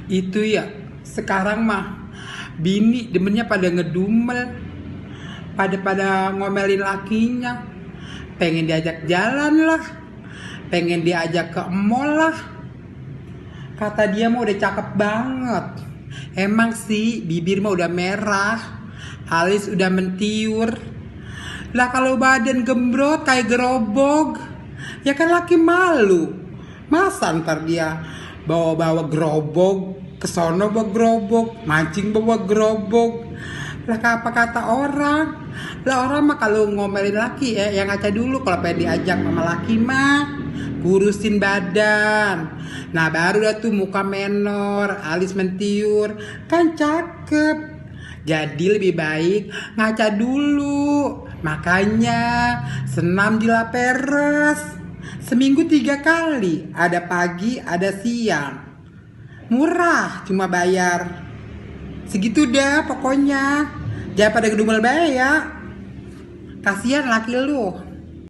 Itu ya, sekarang mah bini demennya pada ngedumel, pada ngomelin lakinya, pengen diajak jalan lah, pengen diajak ke mall lah. Kata dia mah udah cakep banget. Emang sih bibir mah udah merah, alis udah mentiur. Lah kalau badan gembrot kayak gerobog, ya kan laki malu. Masa ntar dia bawa-bawa gerobog, kesono bawa gerobog, mancing bawa gerobog. Lah apa kata orang? Lah orang mah kalau ngomelin laki ya yang ngaca dulu kalau pengen diajak sama laki mah kurusin badan. Nah baru dah tuh muka menor, alis mentiur, kan cakep. Jadi lebih baik ngaca dulu. Makanya senam di Laperes. Seminggu 3 kali. Ada pagi, ada siang. Murah, cuma bayar segitu dah pokoknya. Jangan pada gedumel bae ya. Kasihan laki lu.